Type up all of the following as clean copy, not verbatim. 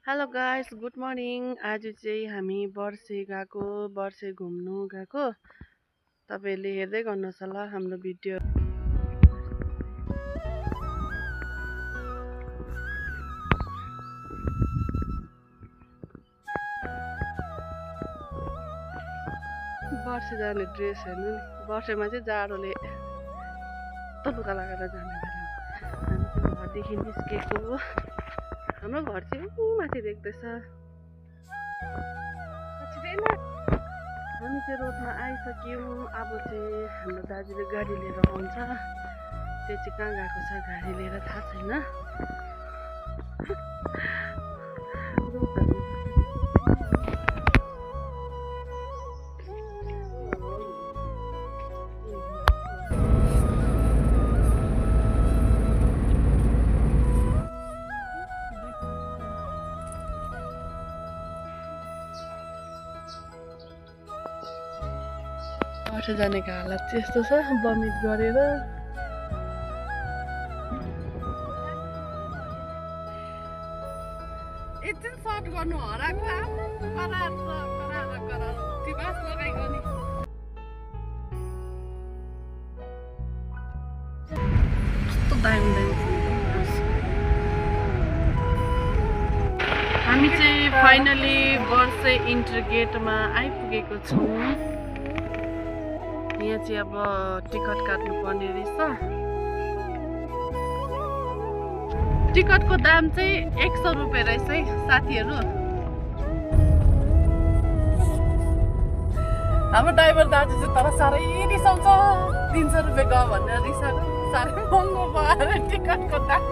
Hello guys, good morning. आज चाहिँ हामी वर्षे घुम्नु गएको। तपाईँहरूले हेर्दै गर्नुहोस् होला हाम्रो भिडियो। वर्षे जाने ड्रेस हेर्नु नि। वर्षेमा चाहिँ जाडोले लुगा लगाएर जाने बेला हामी चाहिँ घरदेखि निस्केको। हाम्रो घर चाहिँ माथि देख्दैछ। हामी चाहिँ रोडमा आइसक्यौँ। अब चाहिँ हाम्रो दाजुले गाडी लिएर आउँछ। त्यो चाहिँ कहाँ गएको छ गाडी लिएर थाहा छैन। वर्षे जानेको हालत चाहिँ यस्तो छ, बमिट गरेर। एकछिन सर्ट गर्नु हराएको लगाइको नि कस्तो दामी हामी चाहिँ फाइनली वर्षे इन्टर गेटमा आइपुगेको छौँ। यहाँ चाहिँ अब टिकट काट्नु पर्ने रहेछ। टिकटको दाम चाहिँ 100 रुपियाँ रहेछ है साथीहरू। हाम्रो ड्राइभर दाजु चाहिँ तर साह्रै रिसाउँछ। 300 रुपियाँ गयो भनेर रिसाएको। साह्रै महँगो भयो टिकटको दाम।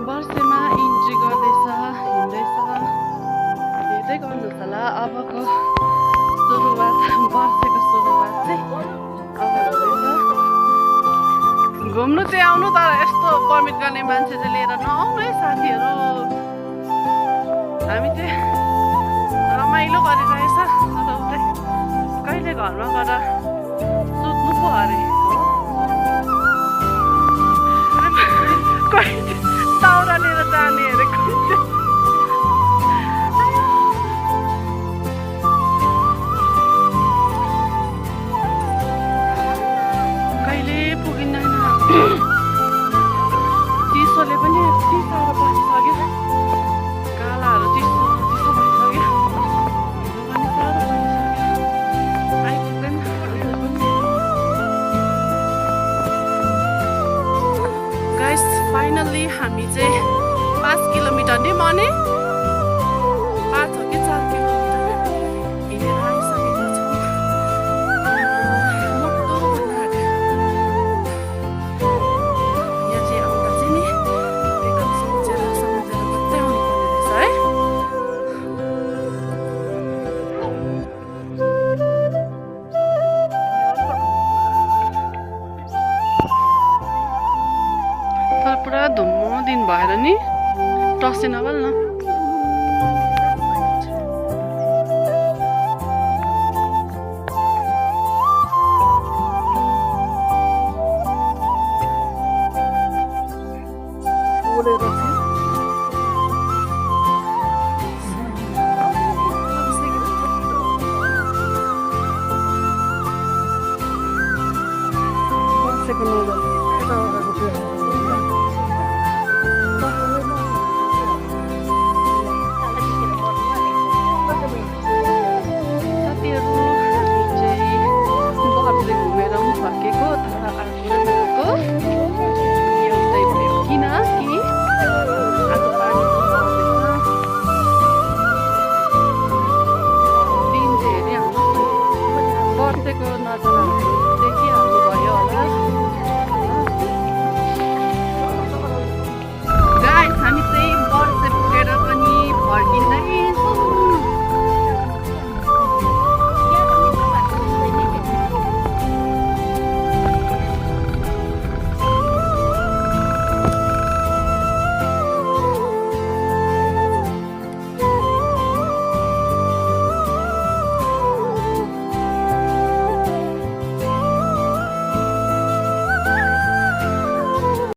वर्षेमा इन्ट्री गर्दैछ, हिँड्दैछ। हेर्दै गर्नुहोस् होला। अबको सुरुवात, वर्षेको सुरुवात चाहिँ अब हुँदैछ। घुम्नु चाहिँ आउनु, तर यस्तो पर्मिट गर्ने मान्छे चाहिँ लिएर नआउनु है साथीहरू। हामी चाहिँ रमाइलो गरिरहेछ। तर उतै कहिले घरमा गएर सुत्नु पो अरे। दाउरा लिएर जाने अरे।